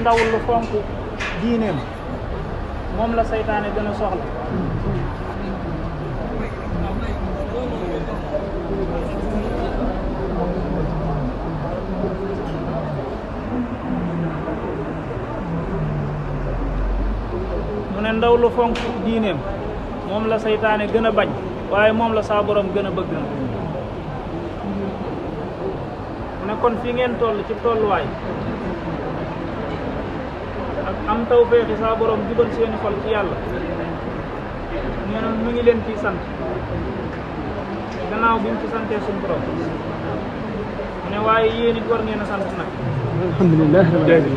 ndaw lu fonk diineem moom la saytaane gën a soxla. mu ne ndaw lu fonk diineem moom la saytaane gën a bañ waaye moom la saa borom gën a bëgg na. mu ne kon fii ngeen toll ci tolluwaay ak am tawfeexi saa borom jubal seeni xol ci yàlla nee na mu ngi leen ciy sant gannaaw bi mu ci santee suñu borom mu ne waaye yéen it war ngeen a sant nag. alhamdulilah rabbil alamin.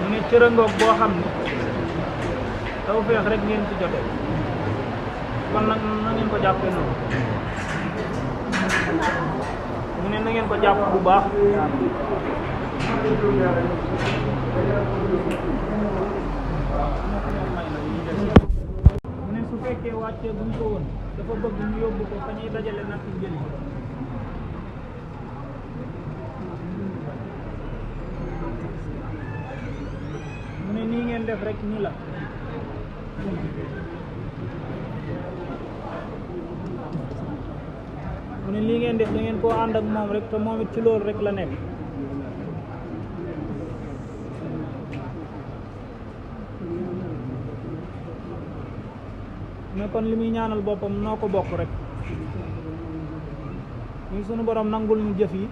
mu ne cërëngoog boo xam ne tawfeex rek ngeen ci jote kon nag na ngeen ko jàppee noonu. mu ne na ngeen ko jàpp bu baax. mu ne su fekkee wàccee buñ ko woon dafa bëgg ñu yóbbu ko fa ñuy dajale natt jël yi. mu ne nii ngeen def rek nii la. mu ne lii ngeen def da ngeen koo ànd ak moom rek te moom it ci loolu rek la nekk. mais kon li muy ñaanal boppam noo ko bokk rek muy sunu borom nangul ñu jëf yi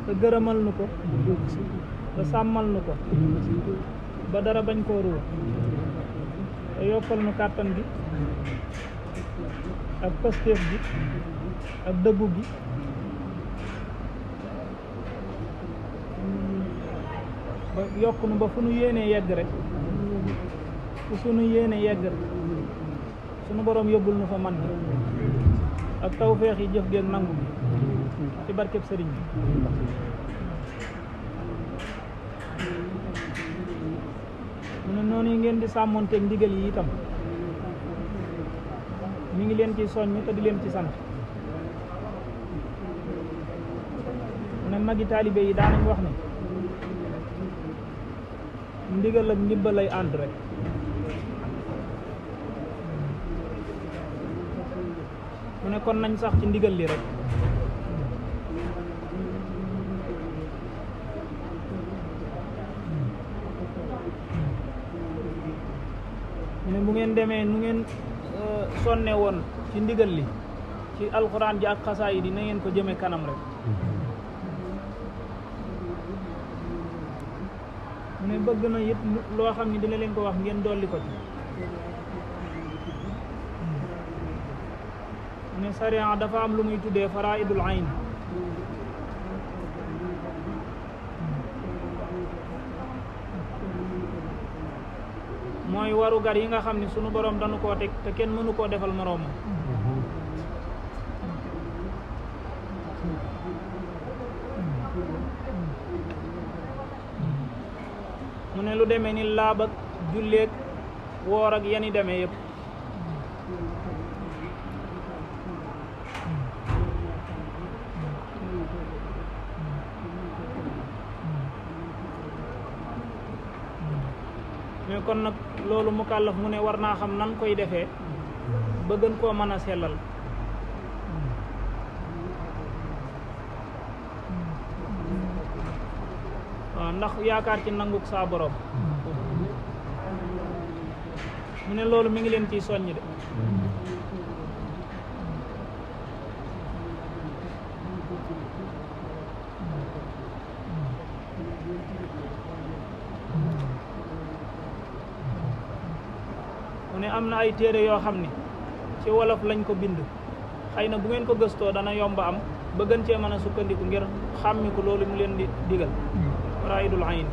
te gërëmal nu ko te sàmmal nu ko ba dara bañ koo ruur te yokkal nu kàttan gi ak pastéef gi ak dëggu gi ba yokk nu ba fu nu yéenee yegg rek fu sunu yéene yegg rek sunu borom yóbbul nu fa man bi ak tawfeex yi jëf géeg nangu bi ci barkeb sëriñ bi. mu ne noonu yi ngeen di sàmmonteeg ndigal yi itam mi ngi leen ci soññ te di leen ci sant. mu ne magi taalibe yi daanañ wax ne ndigal ak ndimbal lay ànd rek. mu ne kon nañ sax ci ndigal li rek. mu ne bu ngeen demee nu ngeen sonne woon ci ndigal li ci alxuraan ji ak xasaay yi na ngeen ko jëme kanam rek. mu ne bëgg na it loo xam ni dina leen ko wax ngeen dolli ko ci. mu ne sariya dafa am lu muy tuddee faraidul ayn. mooy warugar yi nga xam ni sunu borom dañu koo teg te kenn mënu koo defal moroomam. mu ne lu demee ni laab ak julleek woor ak yani demee yëpp. mais kon nag loolu mukallaf mu ne war naa xam nan koy defee ba gën koo mën a sellal. waaw ndax yaakaar ci nanguk saa borom. mu ne loolu mi ngi leen ciy soññ de. mu ne am na ay téere yoo xam ni ci wolof lañ ko bind xëy na bu ngeen ko gëstoo dana yomba am ba gën cee mën a sukkandiku ngir xàmmi ko loolu mu leen di digal faraidul ayn.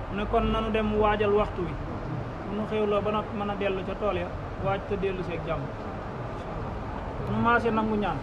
mu ne kon nanu dem waajal waxtu wi bu nu xewloo ba nag mën a dellu ca tool ya waaj te dellu seeg jàmm nu maase nangu ñaan.